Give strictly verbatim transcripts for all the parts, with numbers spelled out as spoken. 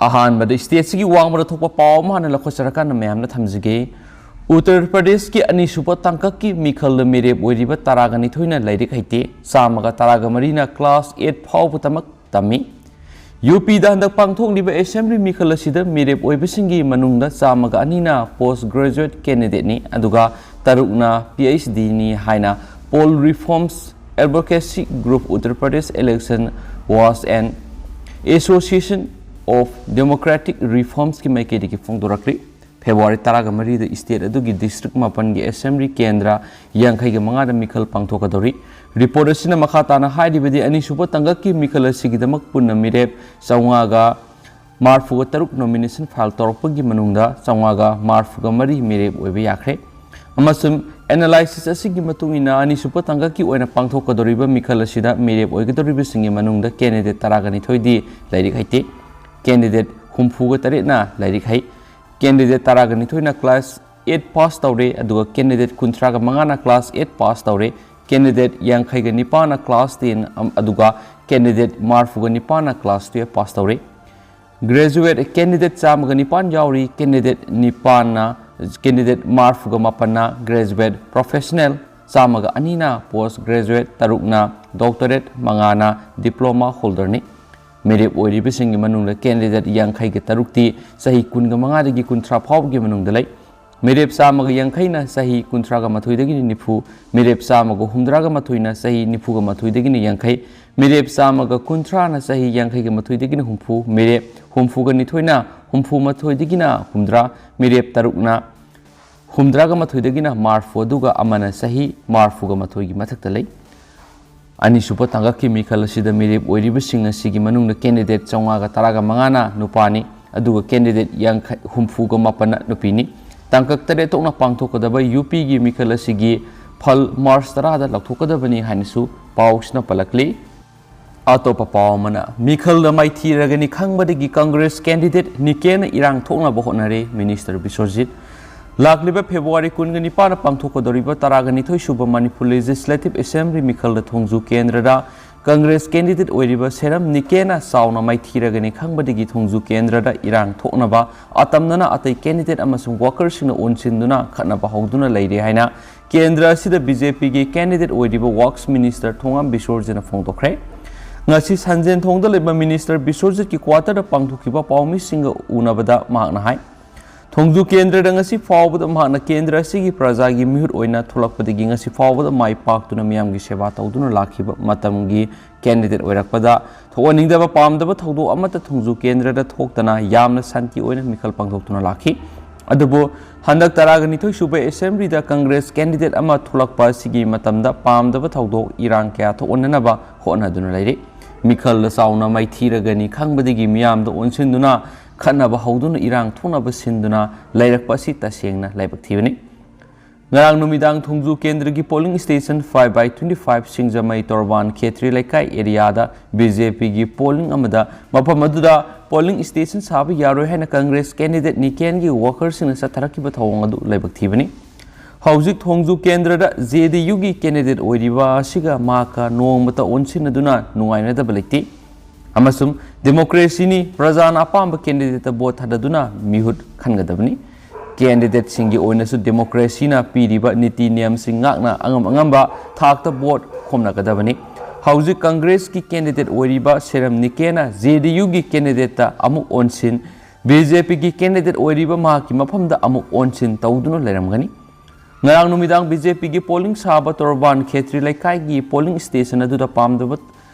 ꯑꯍꯥꯟꯕꯗ ꯁ꯭ꯇꯦꯠꯁꯤꯒꯤ ꯋꯥꯡꯃꯗ ꯊꯣꯛꯄ ꯄꯥꯎ ꯑꯃ ꯍꯥꯟꯅ ꯂꯧꯈꯠꯆꯔꯀꯥꯟꯗ ꯃꯌꯥꯝꯅ ꯊꯝꯖꯒꯦ꯫ ꯎꯠꯇꯔ ꯄ꯭ꯔꯗꯦꯁꯀꯤ ꯑꯅꯤꯁꯨꯕ ꯇꯥꯡꯀꯛꯀꯤ ꯃꯤꯈꯜꯗ ꯃꯤꯔꯦꯞ ꯑꯣꯏꯔꯤꯕ ꯇꯔꯥꯒ ꯅꯤꯊꯣꯏꯅ ꯂꯥꯏꯔꯤꯛ ꯍꯩꯇꯦ꯫ ꯆꯥꯝꯃꯒ ꯇꯔꯥꯒ ꯃꯔꯤꯅ ꯀ꯭ꯂꯥꯁ ꯑꯦꯠ ꯐꯥꯎꯕꯇꯃꯛ ꯇꯝꯃꯤ꯫ ꯌꯨ ꯄꯤꯗ ꯍꯟꯗꯛ ꯄꯥꯡꯊꯣꯛꯂꯤꯕ ꯑꯦꯁꯦꯝꯕ꯭ꯂꯤ ꯃꯤꯈꯜ ꯑꯁꯤꯗ ꯃꯤꯔꯦꯞ ꯑꯣꯏꯕꯁꯤꯡꯒꯤ ꯃꯅꯨꯡꯗ ꯆꯥꯝꯃꯒ ꯑꯅꯤꯅ ꯄꯣꯁ ꯒ꯭ꯔꯦꯖꯨꯑꯦꯠ ꯀꯦꯟꯗꯤꯗꯦꯠꯅꯤ, ꯑꯗꯨꯒ ꯇꯔꯨꯛꯅ ꯄꯤ ꯑꯩꯆ ꯗꯤꯅꯤ ꯍꯥꯏꯅ Poll Reforms Advocacy Group Uttar Pradesh Election Was an Association of Democratic Reformsꯀꯤ ꯃꯥꯏꯀꯩꯗꯒꯤ ꯐꯣꯡꯗꯣꯔꯛꯂꯤ꯫ ꯐꯦꯕ꯭ꯔꯨꯋꯥꯔꯤ ꯇꯔꯥꯒ ꯃꯔꯤꯗ ꯁ꯭ꯇꯦꯠ ꯑꯗꯨꯒꯤ ꯗꯤꯁꯇ꯭ꯔꯤꯛ ꯃꯥꯄꯟꯒꯤ ꯑꯦꯁꯦꯝꯕ꯭ꯂꯤ ꯀꯦꯟꯗ꯭ꯔ ꯌꯥꯡꯈꯩꯒ ꯃꯉꯥꯗ ꯃꯤꯈꯜ ꯄꯥꯡꯊꯣꯛꯀꯗꯧꯔꯤ꯫ ꯔꯤꯄꯣꯔꯠ ꯑꯁꯤꯅ ꯃꯈꯥ ꯇꯥꯅ ꯍꯥꯏꯔꯤꯕꯗꯤ, ꯑꯅꯤꯁꯨꯕ ꯇꯥꯡꯀꯛꯀꯤ ꯃꯤꯈꯜ ꯑꯁꯤꯒꯤꯗꯃꯛ ꯄꯨꯟꯅ ꯃꯤꯔꯦꯞ ꯆꯥꯝꯃꯉꯥꯒ ꯃꯔꯤꯐꯨꯒ ꯇꯔꯨꯛ ꯅꯣꯃꯤꯅꯦꯁꯟ ꯐꯥꯏꯜ ꯇꯧꯔꯛꯄꯒꯤ ꯃꯅꯨꯡꯗ ꯆꯥꯝꯃꯉꯥꯒ ꯃꯔꯤꯐꯨꯒ ꯃꯔꯤ ꯃꯤꯔꯦꯞ ꯑꯣꯏꯕ ꯌꯥꯈ꯭ꯔꯦ꯫ ꯑꯃꯁꯨꯡ ꯑꯦꯅꯥꯂꯥꯏꯁꯤꯁ ꯑꯁꯤꯒꯤ ꯃꯇꯨꯡ ꯏꯟꯅ, ꯑꯅꯤꯁꯨꯕ ꯇꯥꯡꯀꯛꯀꯤ ꯑꯣꯏꯅ ꯄꯥꯡꯊꯣꯛꯀꯗꯧꯔꯤꯕ ꯃꯤꯈꯜ ꯑꯁꯤꯗ ꯃꯤꯔꯦꯞ ꯑꯣꯏꯒꯗꯧꯔꯤꯕꯁꯤꯡꯒꯤ ꯃꯅꯨꯡꯗ ꯀꯦꯟꯗꯤꯗꯦꯠ ꯇꯔꯥꯒ ꯅꯤꯊꯣꯏꯗꯤ ꯂꯥꯏꯔꯤꯛ ꯍꯩꯇꯦ꯫ ꯀꯦꯟꯗꯤꯗꯦꯠ ꯍꯨꯝꯐꯨꯒ ꯇꯔꯦꯠꯅ ꯂꯥꯏꯔꯤꯛ ꯍꯩ꯫ ꯀꯦꯟꯗꯤꯗꯦꯠ ꯇꯔꯥꯒ ꯅꯤꯊꯣꯏꯅ ꯀ꯭ꯂꯥꯁ ꯑꯦꯠ ꯄꯥꯁ ꯇꯧꯔꯦ, ꯑꯗꯨꯒ ꯀꯦꯟꯗꯤꯗꯦꯠ ꯀꯨꯟꯊ꯭ꯔꯥꯒ ꯃꯉꯥꯅ ꯀ꯭ꯂꯥꯁ ꯑꯦꯠ ꯄꯥꯁ ꯇꯧꯔꯦ꯫ ꯀꯦꯟꯗꯤꯗꯦꯠ ꯌꯥꯡꯈꯩꯒ ꯅꯤꯄꯥꯟꯅ ꯀ꯭ꯂꯥꯁ ꯇꯦꯟ, ꯑꯝ, ꯑꯗꯨꯒ ꯀꯦꯟꯗꯤꯗꯦꯠ ꯃꯔꯤꯐꯨꯒ ꯅꯤꯄꯥꯟꯅ ꯀ꯭ꯂꯥꯁ ꯇꯨꯌꯦꯜꯞ ꯄꯥꯁ ꯇꯧꯔꯦ꯫ ꯒ꯭ꯔꯦꯖꯨꯑꯦꯠ ꯀꯦꯟꯗꯤꯗꯦꯠ ꯆꯥꯝꯃꯒ ꯅꯤꯄꯥꯟ ꯌꯥꯎꯔꯤ꯫ ꯀꯦꯟꯗꯤꯗꯦꯠ ꯅꯤꯄꯥꯟꯅ, ꯀꯦꯟꯗꯤꯗꯦꯠ ꯃꯔꯤꯐꯨꯒ ꯃꯥꯄꯟꯅ ꯒ꯭ꯔꯦꯖꯨꯑꯦꯠ ꯄ꯭ꯔꯣꯐꯦꯁꯅꯦꯜ, ꯆꯥꯝꯃꯒ ꯑꯅꯤꯅ ꯄꯣꯁ ꯒ꯭ꯔꯦꯖꯨꯑꯦꯠ, ꯇꯔꯨꯛꯅ ꯗꯣꯛꯇꯔꯦꯠ, ꯃꯉꯥꯅ ꯗꯤꯄ꯭ꯂꯣꯃꯥ ꯍꯣꯜꯗꯔꯅꯤ꯫ ꯃꯤꯔꯦꯞ ꯑꯣꯏꯔꯤꯕꯁꯤꯡꯒꯤ ꯃꯅꯨꯡꯗ ꯀꯦꯟꯗꯤꯗꯦꯠ ꯌꯥꯡꯈꯩꯒ ꯇꯔꯨꯛꯇꯤ ꯆꯍꯤ ꯀꯨꯟꯒ ꯃꯉꯥꯗꯒꯤ ꯀꯨꯟꯊ꯭ꯔꯥ ꯐꯥꯎꯕꯒꯤ ꯃꯅꯨꯡꯗ ꯂꯩ꯫ ꯃꯤꯔꯦꯞ ꯆꯥꯝꯃꯒ ꯌꯥꯡꯈꯩꯅ ꯆꯍꯤ ꯀꯨꯟꯊ꯭ꯔꯥꯒ ꯃꯥꯊꯣꯏꯗꯒꯤꯅ ꯅꯤꯐꯨ, ꯃꯤꯔꯦꯞ ꯆꯥꯝꯃꯒ ꯍꯨꯝꯗ꯭ꯔꯥꯒ ꯃꯥꯊꯣꯏꯅ ꯆꯍꯤ ꯅꯤꯐꯨꯒ ꯃꯥꯊꯣꯏꯗꯒꯤꯅ ꯌꯥꯡꯈꯩ, ꯃꯤꯔꯦꯞ ꯆꯥꯝꯃꯒ ꯀꯨꯟꯊ꯭ꯔꯥꯅ ꯆꯍꯤ ꯌꯥꯡꯈꯩꯒ ꯃꯥꯊꯣꯏꯗꯒꯤꯅ ꯍꯨꯝꯐꯨ, ꯃꯤꯔꯦꯞ ꯍꯨꯝꯐꯨꯒ ꯅꯤꯊꯣꯏꯅ ꯍꯨꯝꯐꯨ ꯃꯥꯊꯣꯏꯗꯒꯤꯅ ꯍꯨꯝꯗ꯭ꯔꯥ, ꯃꯤꯔꯦꯞ ꯇꯔꯨꯛꯅ ꯍꯨꯝꯗ꯭ꯔꯥꯒ ꯃꯥꯊꯣꯏꯗꯒꯤꯅ ꯃꯔꯤꯐꯨ, ꯑꯗꯨꯒ ꯑꯃꯅ ꯆꯍꯤ ꯃꯔꯤꯐꯨꯒ ꯃꯥꯊꯣꯏꯒꯤ ꯃꯊꯛꯇ ꯂꯩ꯫ ꯑꯅꯤꯁꯨꯕ ꯇꯥꯡꯀꯛꯀꯤ ꯃꯤꯈꯜ ꯑꯁꯤꯗ ꯃꯤꯔꯦꯞ ꯑꯣꯏꯔꯤꯕꯁꯤꯡ ꯑꯁꯤꯒꯤ ꯃꯅꯨꯡꯗ ꯀꯦꯟꯗꯤꯗꯦꯠ ꯆꯥꯝꯃꯉꯥꯒ ꯇꯔꯥꯒ ꯃꯉꯥꯅ ꯅꯨꯄꯥꯅꯤ, ꯑꯗꯨꯒ ꯀꯦꯟꯗꯤꯗꯦꯠ ꯌꯥꯡꯈꯩ, ꯍꯨꯝꯐꯨꯒ ꯃꯥꯄꯟꯅ ꯅꯨꯄꯤꯅꯤ꯫ ꯇꯥꯡꯀꯛ ꯇꯔꯦꯠ ꯊꯣꯛꯅ ꯄꯥꯡꯊꯣꯛꯀꯗꯕ ꯌꯨ ꯄꯤꯒꯤ ꯃꯤꯈꯜ ꯑꯁꯤꯒꯤ ꯐꯜ ꯃꯥꯔꯆ ꯇꯔꯥꯗ ꯂꯥꯎꯊꯣꯛꯀꯗꯕꯅꯤ ꯍꯥꯏꯅꯁꯨ ꯄꯥꯎꯁꯤꯅ ꯄꯜꯂꯛꯂꯤ꯫ ꯑꯇꯣꯞꯄ ꯄꯥꯎ ꯑꯃꯅ, ꯃꯤꯈꯜꯗ ꯃꯥꯏꯊꯤꯔꯒꯅꯤ ꯈꯪꯕꯗꯒꯤ ꯀꯪꯒ꯭ꯔꯦꯁ ꯀꯦꯟꯗꯤꯗꯦꯠ ꯅꯤꯀꯦꯅ ꯏꯔꯥꯡ ꯊꯣꯛꯅꯕ ꯍꯣꯠꯅꯔꯦ, ꯃꯤꯅꯤꯁꯇꯔ ꯕꯤꯁ꯭ꯋꯖꯤꯠ꯫ ꯂꯥꯛꯂꯤꯕ ꯐꯦꯕ꯭ꯔꯨꯋꯥꯔꯤ ꯀꯨꯟꯒ ꯅꯤꯄꯥꯟꯗ ꯄꯥꯡꯊꯣꯛꯀꯗꯧꯔꯤꯕ ꯇꯔꯥꯒ ꯅꯤꯊꯣꯏ ꯁꯨꯕ ꯃꯅꯤꯄꯨꯔ ꯂꯦꯖꯤꯁꯂꯦꯇꯤꯚ ꯑꯦꯁꯦꯝꯕ꯭ꯂꯤ ꯃꯤꯈꯜꯗ ꯊꯣꯡꯖꯨ ꯀꯦꯟꯗ꯭ꯔꯗ ꯀꯪꯒ꯭ꯔꯦꯁ ꯀꯦꯟꯗꯤꯗꯦꯠ ꯑꯣꯏꯔꯤꯕ ꯁꯦꯔꯝ ꯅꯤꯀꯦꯅ ꯆꯥꯎꯅ ꯃꯥꯏꯊꯤꯔꯒꯅꯤ ꯈꯪꯕꯗꯒꯤ ꯊꯣꯡꯖꯨ ꯀꯦꯟꯗ꯭ꯔꯗ ꯏꯔꯥꯡ ꯊꯣꯛꯅꯕ, ꯑꯇꯝꯅꯅ ꯑꯇꯩ ꯀꯦꯟꯗꯤꯗꯦꯠ ꯑꯃꯁꯨꯡ ꯋꯥꯀꯔꯁꯤꯡꯅ ꯑꯣꯟꯁꯤꯟꯗꯨꯅ ꯈꯠꯅꯕ ꯍꯧꯗꯨꯅ ꯂꯩꯔꯦ ꯍꯥꯏꯅ ꯀꯦꯟꯗ꯭ꯔ ꯑꯁꯤꯗ ꯕꯤ ꯖꯦ ꯄꯤꯒꯤ ꯀꯦꯟꯗꯤꯗꯦꯠ ꯑꯣꯏꯔꯤꯕ ꯋꯥꯔꯛꯁ ꯃꯤꯅꯤꯁꯇꯔ ꯊꯣꯉꯥꯝ ꯕꯤꯁꯣꯔꯖꯤꯠꯅ ꯐꯣꯡꯗꯣꯛꯈ꯭ꯔꯦ꯫ ꯉꯁꯤ ꯁꯟꯖꯦꯟꯊꯣꯡꯗ ꯂꯩꯕ ꯃꯤꯅꯤꯁꯇꯔ ꯕꯤꯁꯣꯔꯖꯤꯠꯀꯤ ꯀ꯭ꯋꯥꯇꯔꯗ ꯄꯥꯡꯊꯣꯛꯈꯤꯕ ꯄꯥꯎꯃꯤꯁꯤꯡꯒ ꯎꯅꯕꯗ ꯃꯍꯥꯛꯅ ꯍꯥꯏ, ꯊꯣꯡꯖꯨ ꯀꯦꯟꯗ꯭ꯔꯗ ꯉꯁꯤ ꯐꯥꯎꯕꯗ ꯃꯍꯥꯛꯅ ꯀꯦꯟꯗ꯭ꯔ ꯑꯁꯤꯒꯤ ꯄ꯭ꯔꯖꯥꯒꯤ ꯃꯤꯍꯨꯠ ꯑꯣꯏꯅ ꯊꯣꯛꯂꯛꯄꯗꯒꯤ ꯉꯁꯤ ꯐꯥꯎꯕꯗ ꯃꯥꯏ ꯄꯥꯛꯇꯨꯅ ꯃꯤꯌꯥꯝꯒꯤ ꯁꯦꯕꯥ ꯇꯧꯗꯨꯅ ꯂꯥꯛꯈꯤꯕ ꯃꯇꯝꯒꯤ ꯀꯦꯟꯗꯤꯗꯦꯠ ꯑꯣꯏꯔꯛꯄꯗ ꯊꯣꯛꯍꯟꯅꯤꯡꯗꯕ ꯄꯥꯝꯗꯕ ꯊꯧꯗꯣꯛ ꯑꯃꯠꯇ ꯊꯣꯡꯖꯨ ꯀꯦꯟꯗ꯭ꯔꯗ ꯊꯣꯛꯇꯅ ꯌꯥꯝꯅ ꯁꯥꯟꯇꯤ ꯑꯣꯏꯅ ꯃꯤꯈꯜ ꯄꯥꯡꯊꯣꯛꯇꯨꯅ ꯂꯥꯛꯈꯤ꯫ ꯑꯗꯨꯕꯨ ꯍꯟꯗꯛ ꯇꯔꯥꯒ ꯅꯤꯊꯣꯏ ꯁꯨꯕ ꯑꯦꯁꯦꯝꯕ꯭ꯂꯤꯗ ꯀꯪꯒ꯭ꯔꯦꯁ ꯀꯦꯟꯗꯤꯗꯦꯠ ꯑꯃ ꯊꯣꯛꯂꯛꯄ ꯑꯁꯤꯒꯤ ꯃꯇꯝꯗ ꯄꯥꯝꯗꯕ ꯊꯧꯗꯣꯛ ꯏꯔꯥꯡ ꯀꯌꯥ ꯊꯣꯛꯍꯟꯅꯅꯕ ꯍꯣꯠꯅꯗꯨꯅ ꯂꯩꯔꯤ꯫ ꯃꯤꯈꯜꯗ ꯆꯥꯎꯅ ꯃꯥꯏꯊꯤꯔꯒꯅꯤ ꯈꯪꯕꯗꯒꯤ ꯃꯤꯌꯥꯝꯗ ꯑꯣꯟꯁꯤꯟꯗꯨꯅ ꯈꯠꯅꯕ ꯍꯧꯗꯨꯅ ꯏꯔꯥꯡ ꯊꯣꯛꯅꯕ ꯁꯤꯟꯗꯨꯅ ꯂꯩꯔꯛꯄ ꯑꯁꯤ ꯇꯁꯦꯡꯅ ꯂꯥꯏꯕꯛ ꯊꯤꯕꯅꯤ꯫ ꯉꯔꯥꯡ ꯅꯨꯃꯤꯗꯥꯡ ꯊꯣꯡꯖꯨ ꯀꯦꯟꯗ꯭ꯔꯒꯤ polling station five by twenty five ꯁꯤꯡꯖꯃꯩ ꯇꯣꯔꯕꯥꯟ ꯈꯦꯇ꯭ꯔꯤ ꯂꯩꯀꯥꯏ ꯑꯦꯔꯤꯌꯥꯗ ꯕꯤ ꯖꯦ ꯄꯤꯒꯤ polling ꯑꯃꯗ ꯃꯐꯝ ꯑꯗꯨꯗ polling station ꯁꯥꯕ ꯌꯥꯔꯣꯏ ꯍꯥꯏꯅ ꯀꯪꯒ꯭ꯔꯦꯁ ꯀꯦꯟꯗꯤꯗꯦꯠ ꯅꯤꯀꯦꯟꯒꯤ ꯋꯥꯀꯔꯁꯤꯡꯅ ꯆꯠꯊꯔꯛꯈꯤꯕ ꯊꯧꯑꯣꯡ ꯑꯗꯨ ꯂꯥꯏꯕꯛ ꯊꯤꯕꯅꯤ꯫ ꯍꯧꯖꯤꯛ ꯊꯣꯡꯖꯨ ꯀꯦꯟꯗ꯭ꯔꯗ ꯖꯦ ꯗꯤ ꯌꯨꯒꯤ ꯀꯦꯟꯗꯤꯗꯦꯠ ꯑꯣꯏꯔꯤꯕ ꯑꯁꯤꯒ ꯃꯍꯥꯛꯀ ꯅꯣꯡꯃꯇ ꯑꯣꯟꯁꯤꯟꯅꯗꯨꯅ ꯅꯨꯡꯉꯥꯏꯅꯗꯕ ꯂꯩꯇꯦ꯫ ꯑꯃꯁꯨꯡ ꯗꯦꯃꯣꯀ꯭ꯔꯦꯁꯤꯅꯤ, ꯄ꯭ꯔꯖꯥꯅ ꯑꯄꯥꯝꯕ ꯀꯦꯟꯗꯤꯗꯦꯠꯇ ꯚꯣꯠ ꯊꯥꯗꯗꯨꯅ ꯃꯤꯍꯨꯠ ꯈꯟꯒꯗꯕꯅꯤ꯫ ꯀꯦꯟꯗꯤꯗꯦꯠꯁꯤꯡꯒꯤ ꯑꯣꯏꯅꯁꯨ ꯗꯦꯃꯣꯀ꯭ꯔꯦꯁꯤꯅ ꯄꯤꯔꯤꯕ ꯅꯤꯇꯤ ꯅꯤꯌꯝꯁꯤꯡ ꯉꯥꯛꯅ ꯑꯉꯝ ꯑꯉꯝꯕ ꯊꯥꯛꯇ ꯚꯣꯠ ꯈꯣꯝꯅꯒꯗꯕꯅꯤ꯫ ꯍꯧꯖꯤꯛ ꯀꯪꯒ꯭ꯔꯦꯁꯀꯤ ꯀꯦꯟꯗꯤꯗꯦꯠ ꯑꯣꯏꯔꯤꯕ ꯁꯦꯔꯝ ꯅꯤꯀꯦꯅ ꯖꯦ ꯗꯤ ꯌꯨꯒꯤ ꯀꯦꯟꯗꯤꯗꯦꯠꯇ ꯑꯃꯨꯛ ꯑꯣꯟꯁꯤꯟ, ꯕꯤ ꯖꯦ ꯄꯤꯒꯤ ꯀꯦꯟꯗꯤꯗꯦꯠ ꯑꯣꯏꯔꯤꯕ ꯃꯍꯥꯛꯀꯤ ꯃꯐꯝꯗ ꯑꯃꯨꯛ ꯑꯣꯟꯁꯤꯟ ꯇꯧꯗꯨꯅ ꯂꯩꯔꯝꯒꯅꯤ꯫ ꯉꯔꯥꯡ ꯅꯨꯃꯤꯗꯥꯡ ꯕꯤ ꯖꯦ ꯄꯤꯒꯤ polling ꯁꯥꯕ ꯇꯣꯔꯕꯥꯟ ꯈꯦꯇ꯭ꯔꯤ ꯂꯩꯀꯥꯏꯒꯤ polling station ꯑꯗꯨꯗ ꯄꯥꯝꯗꯕ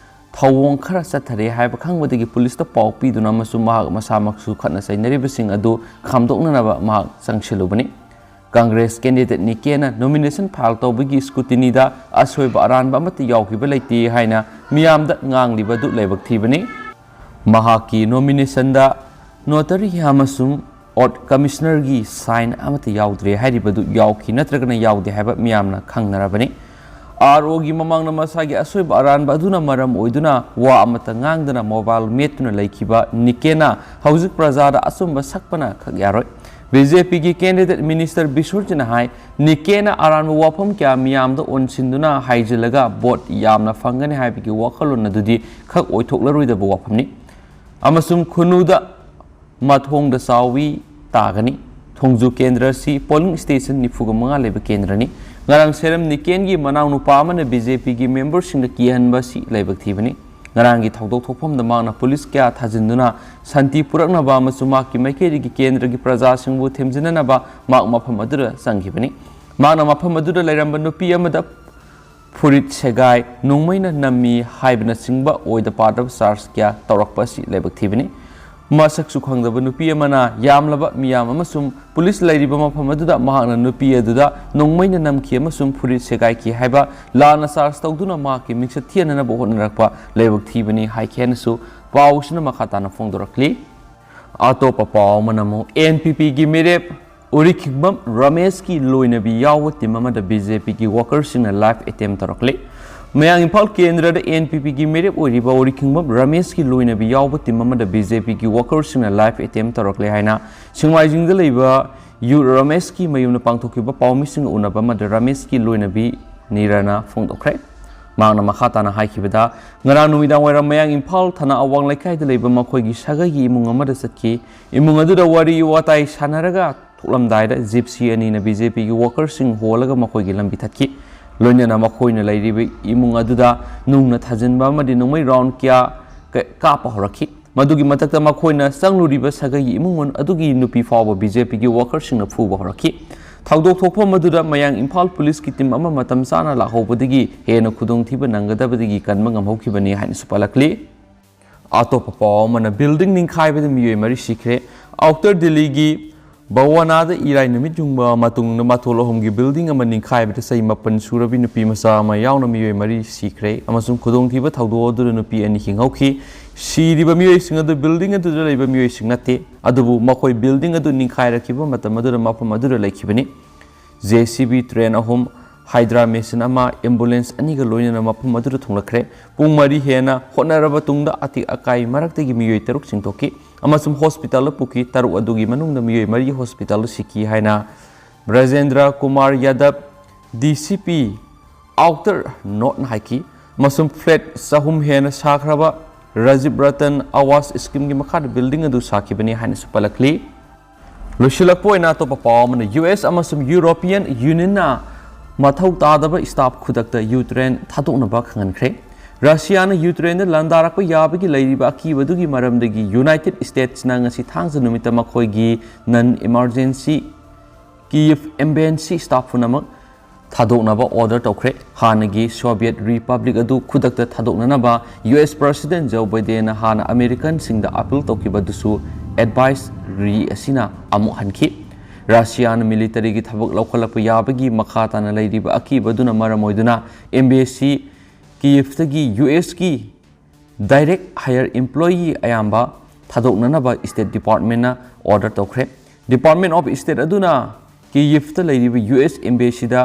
ꯊꯧꯑꯣꯡ ꯈꯔ ꯆꯠꯊꯔꯦ ꯍꯥꯏꯕ ꯈꯪꯕꯗꯒꯤ ꯄꯨꯂꯤꯁꯇ ꯄꯥꯎ ꯄꯤꯗꯨꯅ ꯑꯃꯁꯨꯡ ꯃꯍꯥꯛ ꯃꯁꯥꯃꯛꯁꯨ ꯈꯠꯅ ꯆꯩꯅꯔꯤꯕꯁꯤꯡ ꯑꯗꯨ ꯈꯥꯝꯗꯣꯛꯅꯅꯕ ꯃꯍꯥꯛ ꯆꯪꯁꯤꯜꯂꯨꯕꯅꯤ꯫ ꯀꯪꯒ꯭ꯔꯦꯁ ꯀꯦꯟꯗꯤꯗꯦꯠ ꯅꯤꯀꯦꯅ nomination file ꯇꯧꯕꯒꯤ scrutiny ꯗ ꯑꯁꯣꯏꯕ ꯑꯔꯥꯟꯕ ꯑꯃꯠꯇ ꯌꯥꯎꯈꯤꯕ ꯂꯩꯇꯦ ꯍꯥꯏꯅ ꯃꯤꯌꯥꯝꯗ ꯉꯥꯡꯂꯤꯕ ꯑꯗꯨ ꯂꯥꯏꯕꯛ ꯊꯤꯕꯅꯤ꯫ ꯃꯍꯥꯛꯀꯤ nomination ꯗ notary ꯑꯃꯁꯨꯡ oath commissioner ꯒꯤ sign ꯑꯃꯠꯇ ꯌꯥꯎꯗ꯭ꯔꯦ ꯍꯥꯏꯔꯤꯕꯗꯨ ꯌꯥꯎꯈꯤ ꯅꯠꯇ꯭ꯔꯒꯅ ꯌꯥꯎꯗꯦ ꯍꯥꯏꯕ ꯃꯤꯌꯥꯝꯅ ꯈꯪꯅꯔꯕꯅꯤ꯫ ꯑꯥꯔ ꯑꯣꯒꯤ ꯃꯃꯥꯡꯗ ꯃꯁꯥꯒꯤ ꯑꯁꯣꯏꯕ ꯑꯔꯥꯟꯕ ꯑꯗꯨꯅ ꯃꯔꯝ ꯑꯣꯏꯗꯨꯅ ꯋꯥ ꯑꯃꯠꯇ ꯉꯥꯡꯗꯅ mobile ꯃꯦꯠꯇꯨꯅ ꯂꯩꯈꯤꯕ ꯅꯤꯀꯦꯅ ꯍꯧꯖꯤꯛ ꯄ꯭ꯔꯖꯥꯗ ꯑꯆꯨꯝꯕ ꯁꯛꯄꯅ ꯈꯛ ꯌꯥꯔꯣꯏ꯫ ꯕꯤ ꯖꯦ ꯄꯤꯒꯤ candidate minister ꯕꯤꯁ꯭ꯋꯖꯤꯠꯅ ꯍꯥꯏ, ꯅꯤꯀꯦꯟꯅ ꯑꯔꯥꯟꯕ ꯋꯥꯐꯝ ꯀꯌꯥ ꯃꯤꯌꯥꯝꯗ ꯑꯣꯟꯁꯤꯟꯗꯨꯅ ꯍꯥꯏꯖꯤꯜꯂꯒ vote ꯌꯥꯝꯅ ꯐꯪꯒꯅꯤ ꯍꯥꯏꯕꯒꯤ ꯋꯥꯈꯜꯂꯣꯟ ꯑꯗꯨꯗꯤ ꯈꯛ ꯑꯣꯏꯊꯣꯛꯂꯔꯣꯏꯗꯕ ꯋꯥꯐꯝꯅꯤ ꯑꯃꯁꯨꯡ ꯈꯨꯟꯅꯨꯗ ꯃꯊꯣꯡꯗ ꯆꯥꯎꯏ ꯇꯥꯒꯅꯤ꯫ ꯊꯣꯡꯖꯨ ꯀꯦꯟꯗ꯭ꯔ ꯑꯁꯤ polling station ꯅꯤꯐꯨꯒ ꯃꯉꯥ ꯂꯩꯕ ꯀꯦꯟꯗ꯭ꯔꯅꯤ꯫ ꯉꯔꯥꯡ ꯁꯦꯔꯝ ꯅꯤꯀꯦꯟꯒꯤ ꯃꯅꯥꯎꯅꯨꯄꯥ ꯑꯃꯅ ꯕꯤ ꯖꯦ ꯄꯤꯒꯤ memberꯁꯤꯡꯗ ꯀꯤꯍꯟꯕ ꯑꯁꯤ ꯂꯥꯏꯕꯛ ꯊꯤꯕꯅꯤ꯫ ꯉꯔꯥꯡꯒꯤ ꯊꯧꯗꯣꯛ ꯊꯣꯛꯐꯝꯗ ꯃꯍꯥꯛꯅ police ꯀꯌꯥ ꯊꯥꯖꯤꯟꯗꯨꯅ ꯁꯥꯟꯇꯤ ꯄꯨꯔꯛꯅꯕ ꯑꯃꯁꯨꯡ ꯃꯍꯥꯛꯀꯤ ꯃꯥꯏꯀꯩꯗꯒꯤ ꯀꯦꯟꯗ꯭ꯔꯒꯤ ꯄ꯭ꯔꯖꯥꯁꯤꯡꯕꯨ ꯊꯦꯝꯖꯤꯟꯅꯅꯕ ꯃꯍꯥꯛ ꯃꯐꯝ ꯑꯗꯨꯗ ꯆꯪꯈꯤꯕꯅꯤ꯫ ꯃꯍꯥꯛꯅ ꯃꯐꯝ ꯑꯗꯨꯗ ꯂꯩꯔꯝꯕ ꯅꯨꯄꯤ ꯑꯃꯗ ꯐꯨꯔꯤꯠ ꯁꯦꯒꯥꯏ, ꯅꯣꯡꯃꯩꯅ ꯅꯝꯃꯤ ꯍꯥꯏꯕꯅꯆꯤꯡꯕ ꯑꯣꯏꯗ ꯄꯥꯗꯕ charge ꯀꯌꯥ ꯇꯧꯔꯛꯄ ꯑꯁꯤ ꯂꯥꯏꯕꯛ ꯊꯤꯕꯅꯤ꯫ ꯃꯁꯛꯁꯨ ꯈꯪꯗꯕ ꯅꯨꯄꯤ ꯑꯃꯅ ꯌꯥꯝꯂꯕ ꯃꯤꯌꯥꯝ ꯑꯃꯁꯨꯡ police ꯂꯩꯔꯤꯕ ꯃꯐꯝ ꯑꯗꯨꯗ ꯃꯍꯥꯛꯅ ꯅꯨꯄꯤ ꯑꯗꯨꯗ ꯅꯣꯡꯃꯩꯅ ꯅꯝꯈꯤ ꯑꯃꯁꯨꯡ ꯐꯨꯔꯤꯠ ꯁꯦꯒꯥꯏꯈꯤ ꯍꯥꯏꯕ ꯂꯥꯟꯅ charge ꯇꯧꯗꯨꯅ ꯃꯍꯥꯛꯀꯤ ꯃꯤꯡꯆꯠ ꯊꯤꯍꯟꯅꯕ ꯍꯣꯠꯅꯔꯛꯄ ꯂꯥꯏꯕꯛ ꯊꯤꯕꯅꯤ ꯍꯥꯏꯈꯤ ꯍꯥꯏꯅꯁꯨ ꯄꯥꯎꯁꯤꯅ ꯃꯈꯥ ꯇꯥꯅ ꯐꯣꯡꯗꯣꯔꯛꯂꯤ꯫ ꯑꯇꯣꯞꯄ ꯄꯥꯎ ꯑꯃꯅ ꯑꯃꯨꯛ ꯑꯦꯟ ꯄꯤ ꯄꯤꯒꯤ ꯃꯤꯔꯦꯞ ꯎꯔꯤꯈꯤꯡꯕꯝ ꯔꯃꯦꯁꯀꯤ ꯂꯣꯏꯅꯕꯤ ꯌꯥꯎꯕ team ꯑꯃꯗ ꯕꯤ ꯖꯦ ꯄꯤꯒꯤ workerꯁꯤꯡꯅ live attempt ꯇꯧꯔꯛꯂꯤ꯫ ꯃꯌꯥꯡ ꯏꯝꯐꯥꯜ ꯀꯦꯟꯗ꯭ꯔꯗ ꯑꯦꯟ ꯄꯤ ꯄꯤꯒꯤ ꯃꯤꯔꯦꯞ ꯑꯣꯏꯔꯤꯕ ꯎꯔꯤꯈꯤꯡꯕꯝ ꯔꯃꯦꯁꯀꯤ ꯂꯣꯏꯅꯕꯤ ꯌꯥꯎꯕ team ꯑꯃꯗ ꯕꯤ ꯖꯦ ꯄꯤꯒꯤ workerꯁꯤꯡꯅ live attempt ꯇꯧꯔꯛꯂꯦ ꯍꯥꯏꯅ ꯁꯤꯡꯃꯥꯏꯖꯤꯡꯗ ꯂꯩꯕ ꯌꯨꯠ ꯔꯃꯦꯁꯀꯤ ꯃꯌꯨꯝꯗ ꯄꯥꯡꯊꯣꯛꯈꯤꯕ ꯄꯥꯎꯃꯤꯁꯤꯡꯒ ꯎꯅꯕ ꯑꯃꯗ ꯔꯃꯦꯁꯀꯤ ꯂꯣꯏꯅꯕꯤ ꯅꯤꯔꯅ ꯐꯣꯡꯗꯣꯛꯈ꯭ꯔꯦ꯫ ꯃꯍꯥꯛꯅ ꯃꯈꯥ ꯇꯥꯅ ꯍꯥꯏꯈꯤꯕꯗ, ꯉꯔꯥꯡ ꯅꯨꯃꯤꯗꯥꯡ ꯋꯥꯏꯔꯝ ꯃꯌꯥꯡ ꯏꯝꯐꯥꯜ ꯊꯅꯥ ꯑꯋꯥꯡ ꯂꯩꯀꯥꯏꯗ ꯂꯩꯕ ꯃꯈꯣꯏꯒꯤ ꯁꯥꯒꯩꯒꯤ ꯏꯃꯨꯡ ꯑꯃꯗ ꯆꯠꯈꯤ꯫ ꯏꯃꯨꯡ ꯑꯗꯨꯗ ꯋꯥꯔꯤ ꯋꯥꯇꯥꯏ ꯁꯥꯟꯅꯔꯒ ꯊꯣꯛꯂꯝꯗꯥꯏꯗ ꯖꯤꯞꯁꯤ ꯑꯅꯤꯅ ꯕꯤ ꯖꯦ ꯄꯤꯒꯤ workerꯁꯤꯡ ꯍꯣꯜꯂꯒ ꯃꯈꯣꯏꯒꯤ ꯂꯝꯕꯤ ꯊꯠꯈꯤ꯫ ꯂꯣꯏꯅꯅ ꯃꯈꯣꯏꯅ ꯂꯩꯔꯤꯕ ꯏꯃꯨꯡ ꯑꯗꯨꯗ ꯅꯨꯡꯅ ꯊꯥꯖꯤꯟꯕ ꯑꯃꯗꯤ ꯅꯣꯡꯃꯩ round ꯀꯌꯥ ꯀ-, ꯀꯥꯞꯄ ꯍꯧꯔꯛꯈꯤ꯫ ꯃꯗꯨꯒꯤ ꯃꯊꯛꯇ ꯃꯈꯣꯏꯅ ꯆꯪꯂꯨꯔꯤꯕ ꯁꯥꯒꯩꯒꯤ ꯏꯃꯨꯡ ꯑꯗꯨꯒꯤ ꯅꯨꯄꯤ ꯐꯥꯎꯕ ꯕꯤ ꯖꯦ ꯄꯤꯒꯤ workerꯁꯤꯡꯅ ꯐꯨꯕ ꯍꯧꯔꯛꯈꯤ꯫ ꯊꯧꯗꯣꯛ ꯊꯣꯛꯐꯝ ꯑꯗꯨꯗ ꯃꯌꯥꯡ ꯏꯝꯐꯥꯜ policeꯀꯤ team ꯑꯃ ꯃꯇꯝ ꯆꯥꯅ ꯂꯥꯛꯍꯧꯕꯗꯒꯤ ꯍꯦꯟꯅ ꯈꯨꯗꯣꯡꯊꯤꯕ ꯅꯪꯒꯗꯕꯗꯒꯤ ꯀꯟꯕ ꯉꯝꯍꯧꯈꯤꯕꯅꯤ ꯍꯥꯏꯅꯁꯨ ꯄꯜꯂꯛꯂꯤ꯫ ꯑꯇꯣꯞꯄ ꯄꯥꯎ ꯑꯃꯅ, building ꯅꯤꯡꯈꯥꯏꯕꯗ ꯃꯤꯑꯣꯏ ꯃꯔꯤ ꯁꯤꯈ꯭ꯔꯦ꯫ Outer Delhiꯒꯤ ꯚꯋꯥꯅꯥꯗ ꯏꯔꯥꯏ ꯅꯨꯃꯤꯠ ꯌꯨꯡꯕ ꯃꯇꯨꯡꯗ ꯃꯊꯣꯜ ꯑꯍꯨꯝꯒꯤ building ꯑꯃ ꯅꯤꯡꯈꯥꯏꯕꯗ ꯆꯍꯤ ꯃꯥꯄꯟ ꯁꯨꯔꯕꯤ ꯅꯨꯄꯤ ꯃꯆꯥ ꯑꯃ ꯌꯥꯎꯅ ꯃꯤꯑꯣꯏ ꯃꯔꯤ ꯁꯤꯈ꯭ꯔꯦ ꯑꯃꯁꯨꯡ ꯈꯨꯗꯣꯡꯊꯤꯕ ꯊꯧꯗꯣꯛ ꯑꯗꯨꯗ ꯅꯨꯄꯤ ꯑꯅꯤ ꯍꯤꯡꯍꯧꯈꯤ꯫ ꯁꯤꯔꯤꯕ ꯃꯤꯑꯣꯏꯁꯤꯡ ꯑꯗꯨ building ꯑꯗꯨꯗ ꯂꯩꯕ ꯃꯤꯑꯣꯏꯁꯤꯡ ꯅꯠꯇꯦ, ꯑꯗꯨꯕꯨ ꯃꯈꯣꯏ building ꯑꯗꯨ ꯅꯤꯡꯈꯥꯏꯔꯛꯈꯤꯕ ꯃꯇꯝ ꯑꯗꯨꯗ ꯃꯐꯝ ꯑꯗꯨꯗ ꯂꯩꯈꯤꯕꯅꯤ꯫ ꯖꯦ ꯁꯤ ꯕꯤ train ꯑꯍꯨꯝ, Hydra machine ꯑꯃ, ambulance ꯑꯅꯤꯒ ꯂꯣꯏꯅꯅ ꯃꯐꯝ ꯑꯗꯨꯗ ꯊꯨꯡꯂꯛꯈ꯭ꯔꯦ꯫ ꯄꯨꯡ ꯃꯔꯤ ꯍꯦꯟꯅ ꯍꯣꯠꯅꯔꯕ ꯇꯨꯡꯗ ꯑꯇꯦꯛ ꯑꯀꯥꯏ ꯃꯔꯛꯇꯒꯤ ꯃꯤꯑꯣꯏ ꯇꯔꯨꯛ ꯆꯤꯡꯊꯣꯛꯈꯤ ꯑꯃꯁꯨꯡ ꯍꯣꯁꯄꯤꯇꯥꯜꯗ ꯄꯨꯈꯤ꯫ ꯇꯔꯨꯛ ꯑꯗꯨꯒꯤ ꯃꯅꯨꯡꯗ ꯃꯤꯑꯣꯏ ꯃꯔꯤ ꯍꯣꯁꯄꯤꯇꯥꯜꯗ ꯁꯤꯈꯤ ꯍꯥꯏꯅ ꯕ꯭ꯔꯖꯦꯟꯗ꯭ꯔ ꯀꯨꯃꯥꯔ ꯌꯥꯗꯕ, ꯗꯤ ꯁꯤ ꯄꯤ ꯑꯥꯎꯇꯔ ꯅꯣꯔꯠꯅ ꯍꯥꯏꯈꯤ꯫ ꯑꯃꯁꯨꯡ flat ꯆꯍꯨꯝ ꯍꯦꯟꯅ ꯁꯥꯈ꯭ꯔꯕ ꯔꯥꯖꯤꯕ ꯔꯇꯟ ꯑꯋꯥꯁ ꯁ꯭ꯀꯤꯝꯒꯤ ꯃꯈꯥꯗ building ꯑꯗꯨ ꯁꯥꯈꯤꯕꯅꯤ ꯍꯥꯏꯅꯁꯨ ꯄꯜꯂꯛꯂꯤ꯫ ꯂꯣꯏꯁꯤꯜꯂꯛꯄ ꯑꯣꯏꯅ ꯑꯇꯣꯞꯄ ꯄꯥꯎ ꯑꯃꯅ, ꯌꯨ ꯑꯦꯁ ꯑꯃꯁꯨꯡ ꯌꯨꯔꯣꯄꯤꯌꯟ ꯌꯨꯅꯤꯌꯟꯅ ꯃꯊꯧ ꯇꯥꯗꯕ staff ꯈꯨꯗꯛꯇ ꯌꯨꯀ꯭ꯔꯦꯟ ꯊꯥꯗꯣꯛꯅꯕ ꯈꯪꯍꯟꯈ꯭ꯔꯦ꯫ ꯔꯁꯤꯌꯥꯅ ꯌꯨꯀ꯭ꯔꯦꯟꯗ ꯂꯥꯟꯗꯥꯔꯛꯄ ꯌꯥꯕꯒꯤ ꯂꯩꯔꯤꯕ ꯑꯀꯤꯕꯗꯨꯒꯤ ꯃꯔꯝꯗꯒꯤ ꯌꯨꯅꯥꯏꯇꯦꯗ ꯁ꯭ꯇꯦꯠꯁꯅ ꯉꯁꯤ ꯊꯥꯡꯖ ꯅꯨꯃꯤꯠꯇ ꯃꯈꯣꯏꯒꯤ non emergency ꯀꯤꯌꯤꯚ embassy staff ꯄꯨꯝꯅꯃꯛ ꯊꯥꯗꯣꯛꯅꯕ order ꯇꯧꯈ꯭ꯔꯦ꯫ ꯍꯥꯟꯅꯒꯤ ꯁꯣꯚꯤꯌꯦꯠ ꯔꯤꯄꯕ꯭ꯂꯤꯛ ꯑꯗꯨ ꯈꯨꯗꯛꯇ ꯊꯥꯗꯣꯛꯅꯅꯕ ꯌꯨ ꯑꯦꯁ ꯄ꯭ꯔꯁꯤꯗꯦꯟ ꯖꯣ ꯕꯥꯏꯗꯦꯟꯅ ꯍꯥꯟꯅ ꯑꯃꯦꯔꯤꯀꯟꯁꯤꯡꯗ appeal ꯇꯧꯈꯤꯕꯗꯨꯁꯨ advisory ꯑꯁꯤꯅ ꯑꯃꯨꯛ ꯍꯟꯈꯤ꯫ ꯔꯁꯤꯌꯥꯅ ꯃꯤꯂꯤꯇꯔꯤꯒꯤ ꯊꯕꯛ ꯂꯧꯈꯠꯂꯛꯄ ꯌꯥꯕꯒꯤ ꯃꯈꯥ ꯇꯥꯅ ꯂꯩꯔꯤꯕ ꯑꯀꯤꯕꯗꯨꯅ ꯃꯔꯝ ꯑꯣꯏꯗꯨꯅ embassy ꯀꯤꯌꯤꯚꯇꯒꯤ ꯌꯨ ꯑꯦꯁꯀꯤ direct hire employee ꯑꯌꯥꯝꯕ ꯊꯥꯗꯣꯛꯅꯅꯕ ꯁ꯭ꯇꯦꯠ ꯗꯤꯄꯥꯔꯠꯃꯦꯟꯅ order ꯇꯧꯈ꯭ꯔꯦ꯫ Department of State ꯑꯗꯨꯅ ꯀꯤꯌꯤꯚꯇ ꯂꯩꯔꯤꯕ ꯌꯨ ꯑꯦꯁ embassy ꯗ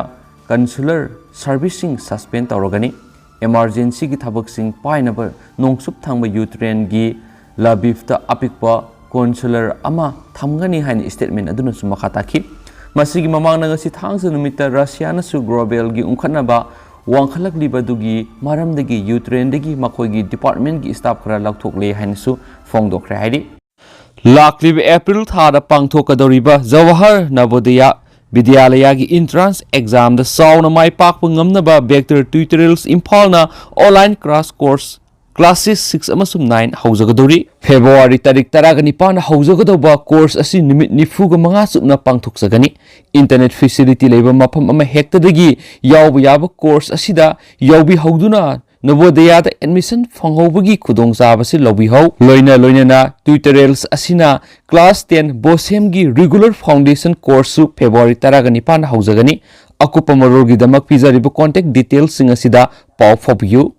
consular service ꯁꯤꯡ suspend ꯇꯧꯔꯒꯅꯤ꯫ Emergency ꯒꯤ ꯊꯕꯛꯁꯤꯡ ꯄꯥꯏꯅꯕ ꯅꯣꯡꯆꯨꯞ ꯊꯪꯕ ꯌꯨꯀ꯭ꯔꯦꯟꯒꯤ ꯂꯕꯤꯚꯇ ꯑꯄꯤꯛꯄ consular ꯑꯃ ꯊꯝꯒꯅꯤ ꯍꯥꯏꯅ statement ꯑꯗꯨꯅꯁꯨ ꯃꯈꯥ ꯇꯥꯈꯤ꯫ ꯃꯁꯤꯒꯤ ꯃꯃꯥꯡꯗ ꯉꯁꯤ ꯊꯥꯡꯖ ꯅꯨꯃꯤꯠꯇ ꯔꯁꯤꯌꯥꯅꯁꯨ global ꯒꯤ ꯎꯪꯈꯠꯅꯕ ꯋꯥꯡꯈꯠꯂꯛꯂꯤꯕꯗꯨꯒꯤ ꯃꯔꯝꯗꯒꯤ ꯌꯨꯀ꯭ꯔꯦꯟꯗꯒꯤ ꯃꯈꯣꯏꯒꯤ department ꯀꯤ staff ꯈꯔ ꯂꯧꯊꯣꯛꯂꯦ ꯍꯥꯏꯅꯁꯨ ꯐꯣꯡꯗꯣꯛꯈ꯭ꯔꯦ ꯍꯥꯏꯔꯤ꯫ ꯂꯥꯛꯂꯤꯕ ꯑꯦꯄ꯭ꯔꯤꯜ ꯊꯥꯗ ꯄꯥꯡꯊꯣꯛꯀꯗꯧꯔꯤꯕ ꯖꯋꯥꯍꯔ ꯅꯕꯣꯗꯌ ꯕꯤꯗ꯭ꯌꯥꯂꯌꯒꯤ entrance exam ꯗ ꯆꯥꯎꯅ ꯃꯥꯏ ꯄꯥꯛꯄ ꯉꯝꯅꯕ Vector Tutorials ꯏꯝꯐꯥꯜꯅ online crash course classes six ꯑꯃꯁꯨꯡ nine ꯍꯧꯖꯒꯗꯧꯔꯤ꯫ February ꯇꯥꯔꯤꯛ ꯇꯔꯥꯒ ꯅꯤꯄꯥꯟꯗ ꯍꯧꯖꯒꯗꯧꯕ course ꯑꯁꯤ ꯅꯨꯃꯤꯠ ꯅꯤꯐꯨꯒ ꯃꯉꯥ ꯆꯨꯞꯅ ꯄꯥꯡꯊꯣꯛꯆꯒꯅꯤ꯫ Internet facility ꯂꯩꯕ ꯃꯐꯝ ꯑꯃ ꯍꯦꯛꯇꯗꯒꯤ ꯌꯥꯎꯕ ꯌꯥꯕ course ꯑꯁꯤꯗ ꯌꯥꯎꯕꯤꯍꯧꯗꯨꯅ ꯅꯕꯣꯗꯌꯥꯗ admission ꯐꯪꯍꯧꯕꯒꯤ ꯈꯨꯗꯣꯡꯆꯥꯕꯁꯤ ꯂꯧꯕꯤꯍꯧ꯫ ꯂꯣꯏꯅ ꯂꯣꯏꯅꯅ tutorials ꯑꯁꯤꯅ class ten BOSEM ꯒꯤ regular foundation course ꯁꯨ February ꯇꯔꯥꯒ ꯅꯤꯄꯥꯟꯗ ꯍꯧꯖꯒꯅꯤ꯫ ꯑꯀꯨꯞꯄ ꯃꯔꯣꯜꯒꯤꯗꯃꯛ ꯄꯤꯖꯔꯤꯕ contact details ꯁꯤꯡ ꯑꯁꯤꯗ ꯄꯥꯎ ꯐꯥꯎꯕꯤꯌꯨ꯫